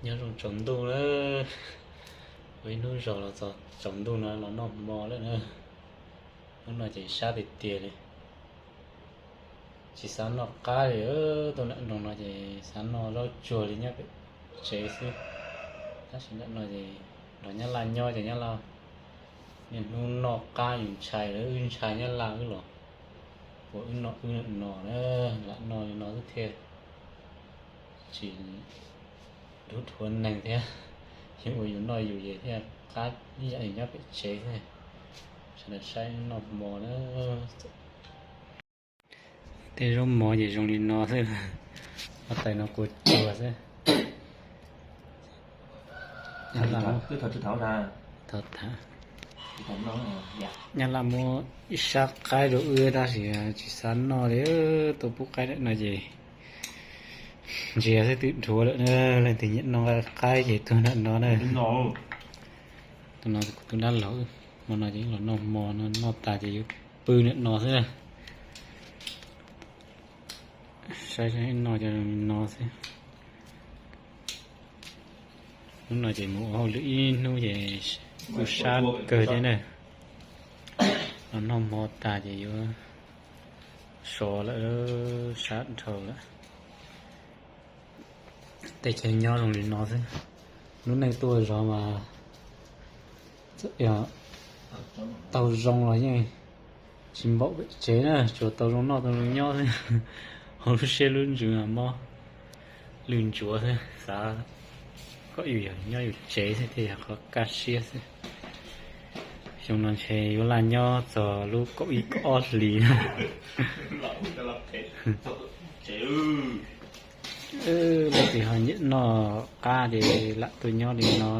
Nyob zoo tsaus ntuj na, ua ib hnub zog los txog tsaus ntuj no los noj hmo lawm na. Hnub no ces sab tiag tiag li, tsis xav noj qab li. Tuaj nram no ces xav noj zaub tsuag li nyob pem tsev xwb, tab sis nram no ces nrog nyab laj nyob ces nyab laj niaj hnub noj qab yus ntshai lawm, wb ntshai nyab laj wb los ua wb noj wb no na, lam noj li no xwb thiaj tsis dhuav neeg thiab, yeej ua yus noj yus ces thiaj qab ib yam nyob pem tsev xwb. Sawv daws saib noj hmo na. Tej zaub mov ces zoo li no xwb, ua tais no kua tsuag xwb. Nyab laj muab ib sab qaib rau wb tab sis tsis xav noj li, tuaj pub qaib no ces ntsia xwb twb dhuav lawm na. Leej twg nyiam noj qaib ces tuaj nram no na. Tus no kuv tus dab laug, hmo no ces los noj hmo no, noj tas ces yuav pw nram no xwb. Saib no ces no xwb. Hnub no ces mus ua hauj lwm ib hnub ces kuj sab kawg thiab na. Los noj hmo tas ces yuav sov lawm, sab dhau lawm. Tej chaw nyob zoo li no xwb, lub neej tuaj zov mas tau zoo los yeej tsis npaum pem tsev na, tsuas tau zoo noj tau zoo nyob xwb. Hauv lub siab lub ntsws mas mob lwj ntsuav xwb, xav kom yus yog nyob yus tsev xwb thiaj yog qhov kaj siab xwb. Xyoo no ntshe yuav laj nyob txog lub kaum ib kaum ob hlis. Leej twg ho nyiam noj qab ces lam tuaj nyob li no,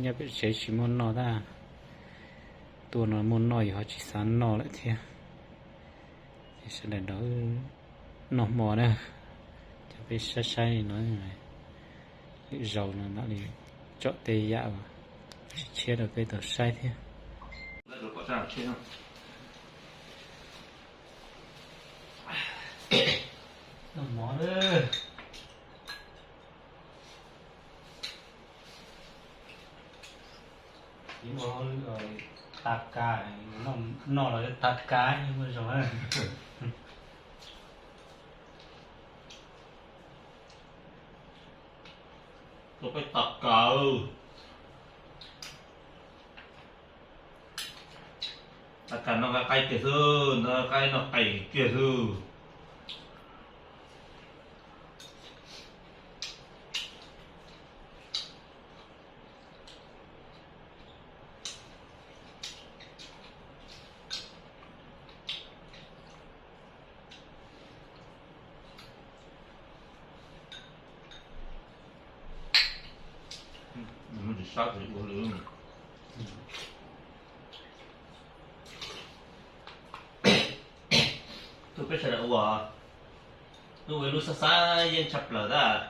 nyob pem tsev tsis muaj noj tab. Tuaj no muaj noj yus ho tsis xav noj lawm thiab. Ces sawv daws nrog noj hmo na, coj peb saib saib li no, lwm zaus no mam li tsom tej yam uas tshiab rau peb tau saib thiab. Noj hmo na. Ib muaj hauj lwm tag kis, noj los tag kis muaj zoo. Ua peb tag kis, tag kis noj qaib kiag xwb, noj qaib noj qe kiag xwb. Tuaj peb sawv daws ua, wb ua ib lub xab xab yeej tshaj plaws tab.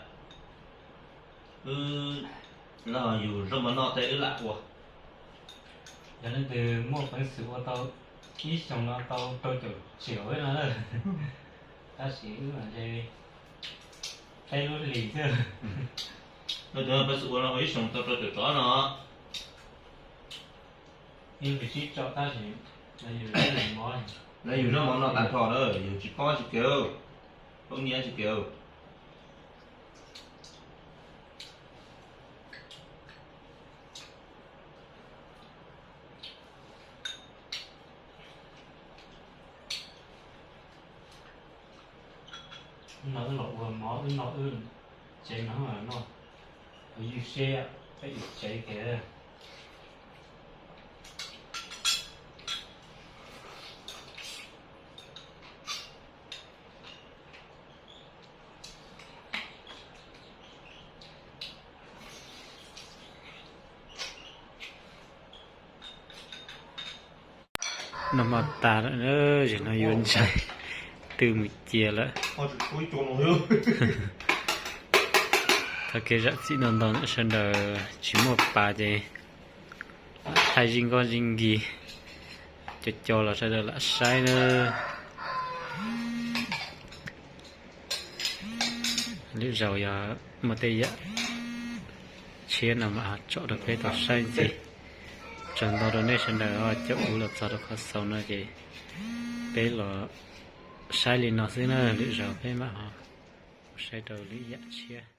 Wb los yus zaub mov noj tej wb lam ua. Yog leej twg muaj peev xwm ua tau ib xyoos no tau rau caum triệu no, tab sis wb mas ntshe peb lub hlis xwb. Leej twg muaj peev xwm ua no ua ib xyoos tau rau caum triệu no. Yus tsis tsom tab sis, yus zaub mov noj tag nrho lawm, yus tsis poob tsis kev, poob nyiaj tsis kev. No wb los ua mov wb noj wb tsev no, noj ywj siab peb ywj tsev kiag. Noj hmo tas lawm, zaum no yuav ntshai twb mus cia lawm. Txoj kev zam txim ntau ntau na sawv daws, tsis muaj pas ces hais zij nkoj zij nkis, co co los sawv daws lam saib na. Lwm zaus yog muaj tej yam tshiab no mam ho tsom rau peb tau saib ntxiv. Tsaug ntau rau nej sawv daws caum kuv los txog rau qhov xaus no ces peb los saib li no xwb na, lwm zaus peb mam ho mus saib rau lwm yam tshiab.